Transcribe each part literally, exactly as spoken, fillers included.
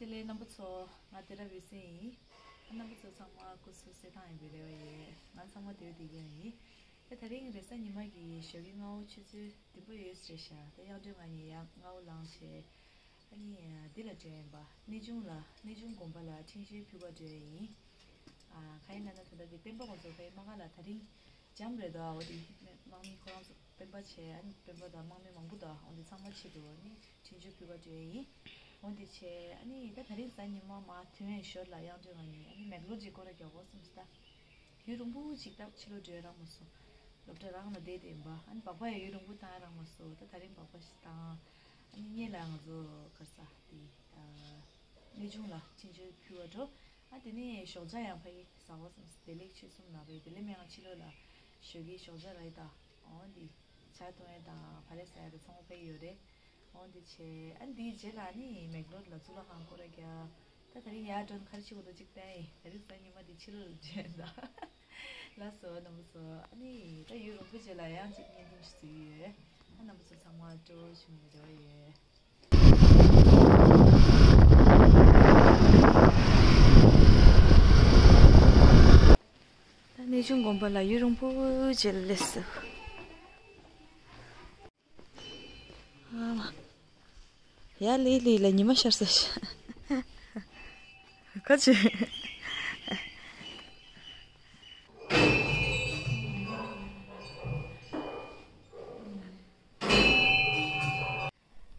ལས་རྣམ་པ་ཚོ། ང་དེ་ར་བི་སེ་ཡིན། རྣམ་པ་ཚོ་ཚང་མ་སྐུ་གཟུགས་གསལ་ཐང་ཡིན་པའི་རེ་བ་ཡོད། ང་ཚང་མ་དེ་བ་དེ་ག་ཡིན། ད་དེ་རིང་རེས་གཟའ་ཉི་མ་གི་ཞོགས་ཀའི་སྔ་པོ་ཆུ་ཚོད་བདུན་པ་ཡོད་ཟེར་ཤག་ད་དབྱངས་སྒྲོན་ང་གཉིས་ཡར་སྔ་པོ་ལངས་བྱས། ཨ་ནི་འདི་ལ་འགྲོ་ཡིན་པ། གནས་ཆུང་ལ། གནས་ཆུང་དགོན་པ་ལ་འཕྲིན་བཅོལ་ཕུལ་བ་འགྲོ་ཡིན། ཨ། གང་ཡིན་ལབ་ན་ད་ལྟ་འདི་སྤེན་པ་ཁོང་ཚོ་ཕའི་དམག་སྒར་ལ་དེ་རིང་འཇམ་རེད་དོ། འོ་དེ་དམག་མི་ཁོ་རང་ཚོ་སྤེན་པ་བྱས། ཨ་ནི་སྤེན་པ་དང་དམག་མི་མང་པོ་དང་། འོ་དེ་ཚང་མ་ཆེད་དུ་ཨ་ནི་འཕྲིན་བཅོལ་ཕུལ་བ་འགྲོ་ཡིན། འོ་དེ་བྱས། ཨ་ནི་ད་དེ་རིང་གཟའ་ཉི་མ་མ་ཐོན་ཡས་ཞོར་ལ་དབྱངས་སྒྲོན་ང་གཉིས་ཨ་ནི་མེག་ལོར་གྱི་སྐོར་ར་རྒྱག་དགོས་བསམ་སོང་ད། ཡུན་རིང་པོ་ཅིག་ད་ཕྱི་ལོགས་འགྲོ་ཡ་རག་མ་སོང་། སློབ་གྲྭ་རང་ལ་བསྡད་དེ་ཡིན་པ། ཨ་ནི་སྦག་སྦག་ཡ་ཡུན་རིང་པོ་བཏང་ཡ་རག་མ་སོང་། ད་དེ་རིང་སྦག་སྦག་ཞིག་བཏང་། ཨ་ནི་སྔོན་ལ་ང་ཚོ་ག་རེ་ཟ་དེ། ཨ། གནས་ཆུང་ལ་འཕྲིན་བཅོལ་ཕུལ་བ་འགྲོ། ཨ། དེ་ནས་ཞོགས་ཇ་ཡང་ཕ་གི་ཟ་དགོས་བསམ་སོང་། བདེ་ལེགས་ཆོས་གསུམ་ནང་པའི་བདེ་ལེགས་སྨན་ཁང་ཕྱི་ལོགས་ལ་ཞོགས་ཀའི་ཞོགས་ཇ་རག་ཡ་ད། འོ་འདི་ཇ་འཐུང་ཡ་དང་བག་ལེབ་ཟ་ཡ་དང་ཚང་མ་ཕ་གི་ཡོད་རེད། འོ་འདི་བྱས། ཨ། འདིའི་རྗེས་ལ་ནི་མེག་ལོར་ལ་གཙུག་ལག་ཁང་སྐོར་ར་རྒྱག་ད་དེ་རིང་ཡར་འགྲོ་ན་ག་རེ་བྱེད་དགོས་འདུག་ཅིག་བསྟན་ཡིན། དེ་རིང་གཟའ་ཉི་མ་འདི་ཕྱི་ལོགས་ལ་འགྲོ་ཡིན་ད། ལགས་སོ་རྣམ་པ་ཚོ། ཨ་ནི་ད་ཡུན་རིང་པོ་རྗེས་ལ་ཡང་གཅིག་བརྙན་ཐུང་ཞིག་བཟོས་ཡོད། ཨ། རྣམ་པ་ཚོ་ཚང་མ་སྤྲོ་བོ་བྱུང་བའི་རེ་བ་ཡོད། ད་གནས་ཆུང་དགོན་པ་ལ་ཡུན་རིང་པོ་རྗེས་ལ་སླེབས་སོང་། ཨ་མ། ཡ་ལི་ལི་ལ་ཉི་མ་ཤར་ས་ཤ། ཁ་ཆེ།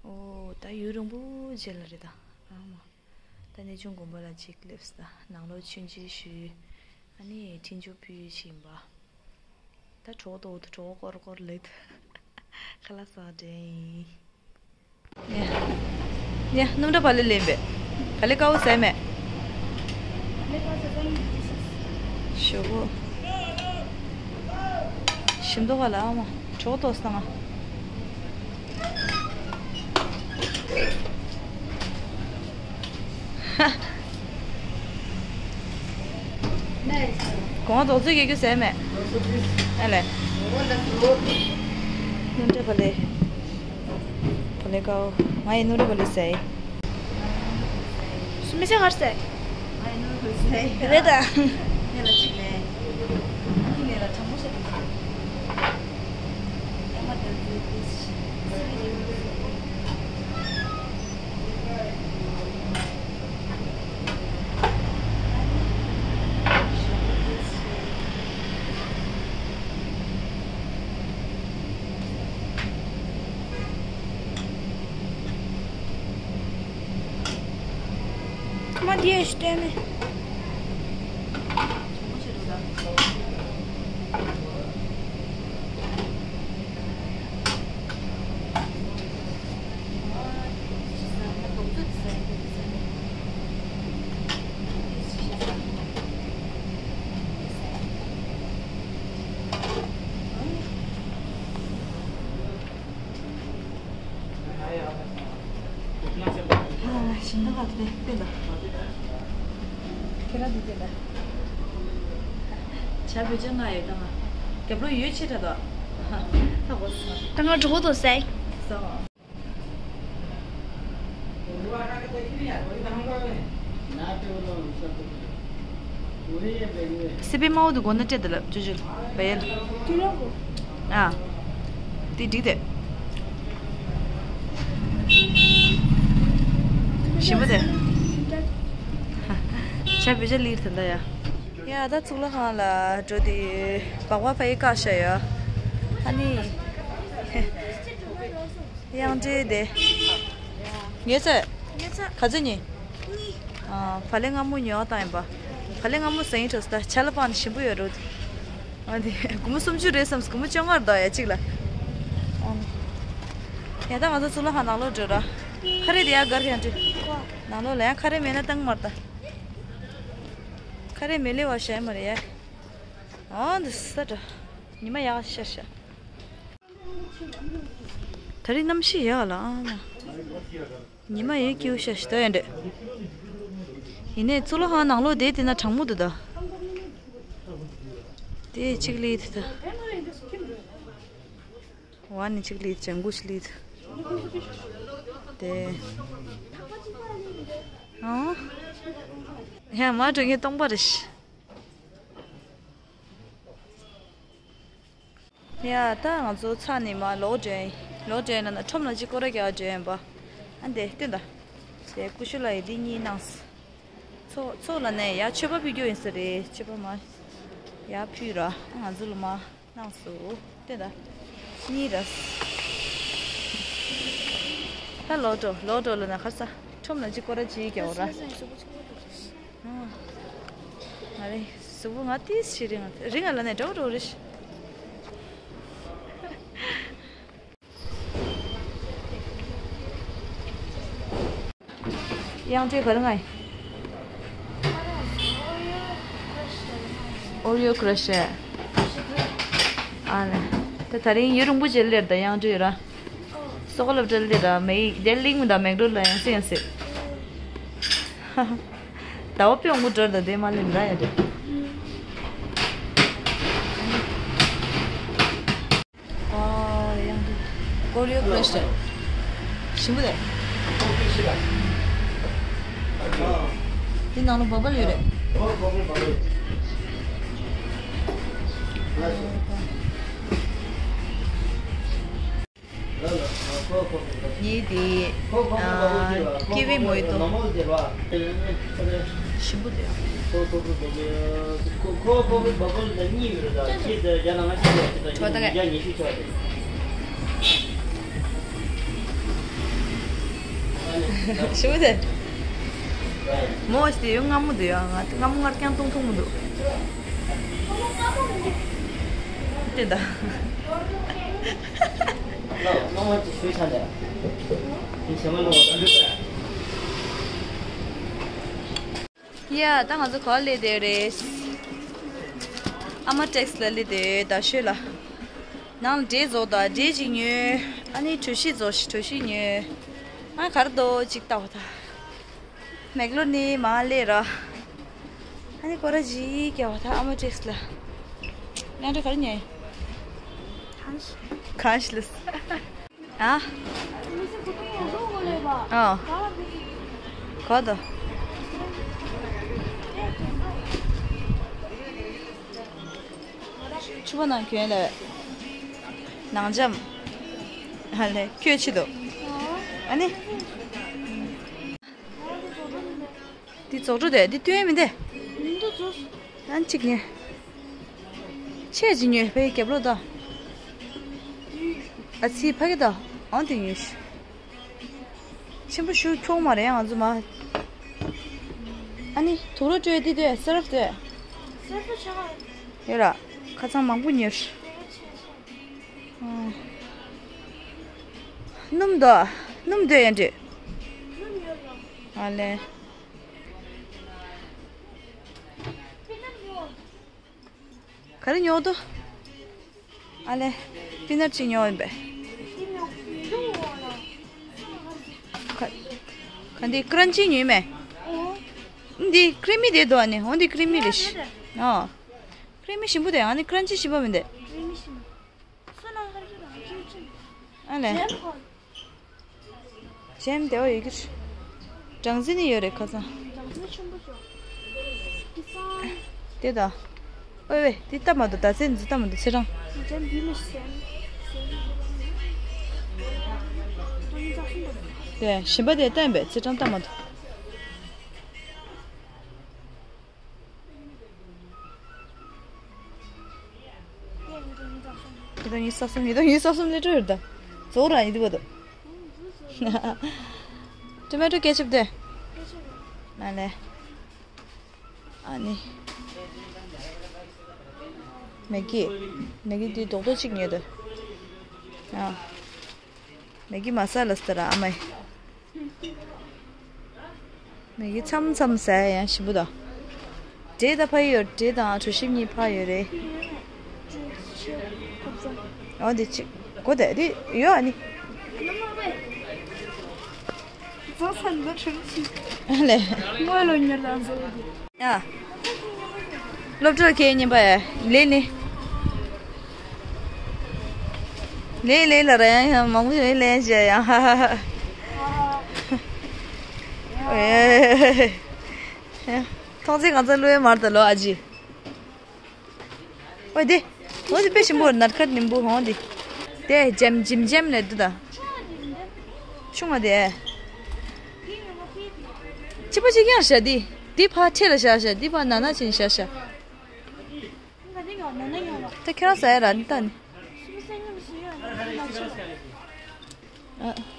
ཨོ། ད་ཡུན་རིང་པོ་རྗེས་ལ་རེད་ད། ཨ་མ། ད་གནས་ཆུང་དགོན་པ་ལ་གཅིག་སླེབས་ད། ནང་ལོགས་མཆོད་མཇལ་ཞུས། ཨ་ནི་འཕྲིན་བཅོལ་ཕུལ་ཡས་ཕྱིན་པ། ད་གྲོད་ཁོག་ལྟོགས་འདུག་གྲོད་ཁོག་སྐོར་སྐོར་ལེད། ཁ་ལག་ཟ་དྲན་ཡིན། ཡ། ཡ། སྣུམ་འདྲ་བ་ལེ་ལེན་པས། བ་ལེ་དཀར་པོ་ཟས་མེད། ཞོག་པོ། ཞིམ་མདོག་ག་ལ་ཨ་མ། གྲོད་ཁོག་ལྟོགས་སོང་ང་། གོང་རྡོག་ཚོད་རྒྱག་རྒྱུ་ཟེར་མེད། ཨ་ལས། སྣུམ་འདྲ་བ་ལེ། བ་ལེ་དཀར་པོ། ང་ཡི་སྣུམ་འདྲ་བ་ལེ་ཟེར། སུ་མི་ཆ་གར་ཟེར། ང་ཡི་སྣུམ་འདྲ་བ་ལེ་ཟེར། རེད་ད། ངས་ལ་གཅིག་ལེ། ངས་ལ་གྲང་མོ་བྱེད། ཁ་མ་དེ་ཡོད་ཤི་སྟོན་མེད། ཞིང་ཐང་ག་དེ་བལྟས་ད། ཁྱེད་རང་དེ་བལྟས་ད། བྱ་བོད་ཅན་ང་ཡོད་ད་ང་། རྒྱབ་ལོགས་ཡོད་ཆེ་དྲགས་ད། ཧ་གོ་སོང་། ད་ང་གྲོད་ཁོག་ཏུ་ཟས། སོང་། སི་པན་དམར་པོ་དེ་དགོས་ན་སྤྲད་དེ་ལབ་ཅོ་ཅོ་བལ་ཡལ། ཨ། དེ་འགྲིག་དེ། ཞིམ་པོ་དེ། ཆ་བེ་ཆ་ལིར་དེ་འདྲ་ཡ། ཡ་ད་གཙུག་ལག་ཁང་ལ་འགྲོ་དེ་སྦག་སྦག་ཕ་ཡི་བཀག་ཤ་ཡ། ཨ་ནི། དབྱངས་འབྲེལ་དེ། ངེད་ཚོས། ངེད་ཚོས། ག་ཚོད་ཉོས། གཉིས། ཨ། བ་ལེ་མངར་མོ་ཉོ་བ་བཏང་ཡིན་པ། བ་ལེ་མངར་མོ་ཟ་ཡིན་འགྲོ་ས་ད་ཆ་ལ་པང་ནི་ཞིམ་པོ་ཡོད་རུ། ཨ་དེ་སྒོར་མོ་སུམ་ཅུ་རེད་བསམས། སྒོར་མོ་བཅོ་ལྔ་རེད་ད་ཡ་གཅིག་ལ། ཨ། ཡ་ད་ང་ཚོ་གཙུག་ལག་ཁང་ནང་ལོགས་འགྲོ་ར། ཁ་རས་དེ་ཡ་གར་ཡང་འགྲོ། ནང་ལོགས་ལ་ཡང་ཁ་རས་མེད་ན་བཏང་མ་རེད་ད། ཁ་རས་མེད་ལེ་བ་ཤ་ཡ་མ་རེད་ཡ། ཨ་འདི་ས་འགྲོ། ཉི་མ་ཡག་ཤར་ཤག་ད་རེས་གནམ་གཤིས་ཡག་ལ་ཨ་མ། ཉི་མ་ཡོད་སྐྱིད་པོ་ཤ་ཞིག་ད་ཡོད་འདྲ། ཡིན་ནའི་གཙུག་ལག་ཁང་ནང་ལོགས་བསྡད་དེ་ན་གྲང་མོ་འདུག་ད། དེ་གཅིག་ལས་དེ་ད། ཝ་ནི་གཅིག་ལས་ཅན་གུ་ཞིག་ལས་དེ། ཨང་། ཡ་མ་འགྲོ་ངས་སྟོང་པ་རེད། ཡ་ད་ང་ཚོ་ཚ་ནས་མ་ལོག་འགྲོ་ཡིན། ལོག་འགྲོ་ཡིན་ན་ཁྲོམ་ལ་གཅིག་སྐོར་ར་རྒྱག་འགྲོ་ཡིན་པ། ཨ་འདི་སྟོན་ད། དེ་ཀུ་ཤུ་ལ་ཡི་འདི་གཉིས་གནང་། ཚོ་ཚོ་ལ་ནས་ཡ་མཆོད་པ་ཕུལ་རྒྱུ་ཡིན་ས་རེད། མཆོད་པ་མ་ཡ་ཕུལ་ར་ང་ཚོ་ལ་མ། གནང་སོ། དེ་ད། གཉིས་ར། ད་ལོག་འགྲོ་ལོག་འགྲོ་ལ་ན་ཁར་ས། ཁྲོམ་ལ་གཅིག་སྐོར་ར་གཅིག་རྒྱག་འོ་ར། ཨ། ང་རེ་གཟུགས་པོ་ང་ཏིས་ཤི་རི་ང་རི་ང་ལ་ནས་འགྲོ་འགྲོ་རེ་ཤི། དབྱངས་ཅན་ག་རེ་ང་ཡིན། Oreo crush རེད། ཨ་ལེ། ད་ད་རིང་ཡུན་རིང་པོ་རྗེས་སླེབས་ད་དབྱངས་ཅན་ར། སོག་ལབ་བྲལ་ལེ་ར་མེ་ཡིག་དེ་གླིང་མི་ད་མེག་ཌོ་ལ་ཡང་སེ་ཡང་སེ། ཟླ་བ་དཔེ་འོང་པོ་འགྲོ་ད་དེ་མ་ལེན་ར་ཡ་དེ། ཨོ་ཡང་དུ། ཀོ་རི་ཡོ་ཀ་རེ་ཤི་རེད། ཞིམ་པོ་རེད། དེ་ནང་ལ་བ་བལ་ཡོད་རེད། ངའི་དེ། ཀི་ཝི་མོ་ཡི་ཏོ། ཞིམ་པོ་འདུག་ཞིམ་པོ་འདུག་མོ་ཞིག་ཡོད་སྔ་མོ་འདུག་ཡ། ང་སྔ་མོ་སྔར་རྐྱང་ཐུང་ཐུང་མོ་འདུག་དེ་ད། ཡ་ད་ང་ཚོ་ག་པར་སླེབས་བསྡད་རེད། ཨ་མ་ཊེག་སི་ལ་སླེབས་བསྡད་ད་ཤོད་ལ། ནང་ལ་འབྲས་རྫོགས་ད་འབྲས་ཅིག་ཉོས། ཨ་ནི་གྲོ་ཞིབ་རྫོགས་ཤིག་གྲོ་ཞིབ་ཉོས། ཨ་ག་རེ་འདུག་ཅིག་ལྟ་བ་ད། མེག་ལོ་ནི་མ་སླེབས་ར། ཨ་ནི་སྐོར་ར་ཇི་སྐྱེ་བ་ད་ཨ་མ་ཊེག་སི་ལ། ཡང་འདྲ་ག་རེ་ཉོས། གང་ཞིག་ལ། ཨ། ཨ། ག་ད། ཕྱུ་པ་ནང་གྱོན་ལ། ནང་འཇམ། ཨ་ལེ་ཁྱོད་ཆི་འདུག་ཨ་ནི། འདི་རྫོགས་འགྲོ་དེ་འདི་སྟོན་མི་འདི། མི་འདུག་རྫོགས། ཨ་ནི་གཅིག་ཉོས། ཆས་ཅིག་ཉོས་ཕའི་རྒྱབ་ལོགས་ད། ཨ་ཚི་ཕ་གི་ད། ཨང་དེ་ཉོས་ཤི། ཆེན་པོ་ཞུ་ཁྱོག་མ་རེད་ང་ཚོ་མ། ཨ་ནི་དུག་རོ་སྤྲོད་དེ་དེ་སེར་དེ། སེར་པོ་ཆགས། ཡོད་ར། ཁ་ཚང་མང་པོ་ཉོས། སྣུམ་དོ། སྣུམ་དོ་ཡན་དུ། ཨ་ལེ། ག་རེ་ཉོ་དོ། ཨ་ལེ། པི་ནཊ་ཅིག་ཉོ་ཡིན་པས། ག- ག་འདི་ཀྲན་ཅི་ཉོས་མེད། འདི་ཀྲི་མི་དེ་དོ་ཨ་ནི་འོ་འདི་ཀྲི་མི་རེད། ཨ། ཀྲི་མི་ཞིམ་པོ་དེ་ཨ་ནི་ཀྲན་ཅི་ཞིམ་པོ་མིན་དེ། ཨ་ལེ། ཇེམ་དེ་བ་ཡོད་ཀྱི་རེད། སྦྲང་རྩི་ནི་ཡོད་རེད་ཁ་སང་། སྦྲང་རྩི་ཆེན་པོ་ཅོ། དེ་ད། ཨོ་ཝེ་དེ་ལྟ་མ་འདུག་ད་ཚེ་འཛི་ལྟ་མ་འདུག་ཚེ་རང་། ཇེམ་བི་མི་སེམ། དེ་ཞིམ་པ་དེ་ལྟ་ཡིན་པས་ཚེ་རང་ལྟ་མ་འདུག་ཉིས་སྟོང་ཉི་ཤུ་རྩ་གསུམ། ཉིས་སྟོང་ཉི་ཤུ་རྩ་གསུམ་ལས་སྤྲོ་ཡོད་ད། ཛོ་ར་ཡིན་དུ་བ་དོ། ཊོ་མེ་ཊོ་ཀེ་ཆབ་དེ། ཨ་ལེ། ཨ་ནི། མེ་གི། མེ་གི་དེ་རྡོག་རྡོག་གཅིག་ཉོས་དོ། ཨ། མེ་གི་མ་ས་ལ་སྟ་ར་ཨ་མའི། མེ་གི་མཚམས་མཚམས་ཟ་ཡ་ཡང་ཞིམ་པོ་དང་། འབྲས་ད་ཕ་ཡི་ཡོད། འབྲས་དང་གྲོ་ཞིབ་གཉིས་ཕ་ཡོད་རེད། འོ་འདི་གཅིག་གོ་དེ་འདི་ཡོད་ཨ་ནི། ཨ་ལེ། ཡ། སློབ་གྲྭར་ཁྱེད་གཉིས་པ་ཡ། ལེ་ལེ། ལེ་ལེ་ལ་ར་ཡང་ཡང་མང་པོ་ཡོད་ལེ་ཞེས་ཡང་ཧ་ཧ་ཧ། ཨེ། ཐོག་བརྩེགས་གང་ཚ་བླུ་ཡ་མར་ད་ལོ་ཨ་ཇི། ཨོ་དེ། ཨོ་དེ་དཔེ་ཞིམ་པོ་ནར་ཁར་ནིམ་བུ་ཧོང་དེ། དེ་ཇེམ་ཇིམ་ཇེམ་ལས་དུ་ད། ཆུང་བ་དེ། ཅི་པོ་ཅི་ཡང་བཞག་དེ། དེ་ཕ་ཁྲེ་ལ་བཞག་བཞག་དེ་ཕ་ན་ན་ཆེན་བཞག་བཞག་ད་ཁྱེད་རང་ཟ་ཡ་ར་ནི་ད་ནི། ཨ།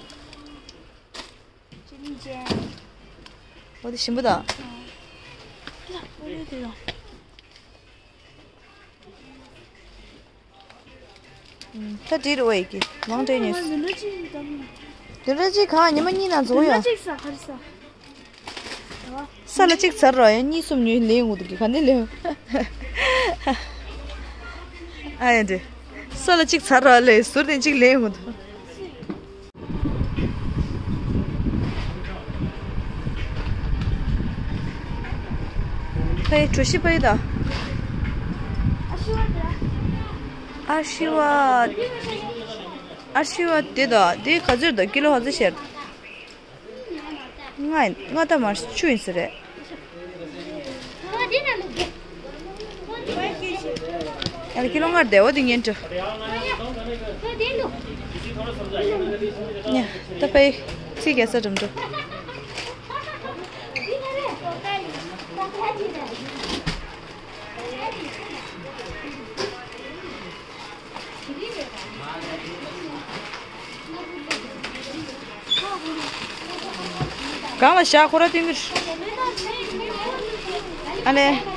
འོ་དེ་ཞིམ་པོ་ད། ད་འགྲིག་རེད་ཡ་གི་མང་འདྲེ་ཉོས། དེ་འདྲ་ཅིག་གང་ཉི་མ་གཉིས་ནང་འཛུགས་ཡ། ས་ལ་གཅིག་ཚར་རོ་ཡ་གཉིས་གསུམ་ཉོས་ལེན་འོང་འདུག་གི་ག་ནས་ལེན། ཨ་ཡ་འདྲེ། ས་ལ་གཅིག་ཚར་རོ་ལེ་ཟུར་དེ་གཅིག་ལེན་འོང་འདུག་ཕའི་གྲོ་ཞིབ་ཕའི་ད། ཨ་ཤི་ཝ། ཨ་ཤི་ཝ་དེ་ད་དེ་ག་ཚོད་ད་ཀི་ལོ་ག་ཚོད་ཤར། ང་ང་ད་མར་ཆུ་ཡིན་ས་རེད། ཨ་ལ་ཀི་ལོ་ལྔར་བསྡད་འོ་དེ་ངན་འགྲོ། ཉ་ད་པའི་ཚིག་རྒྱ་ས་འགྲམ་འགྲོ། གང་ལ་བཞག་ཁོ་ར་ཏིང་གིར། ཨ་ལེ།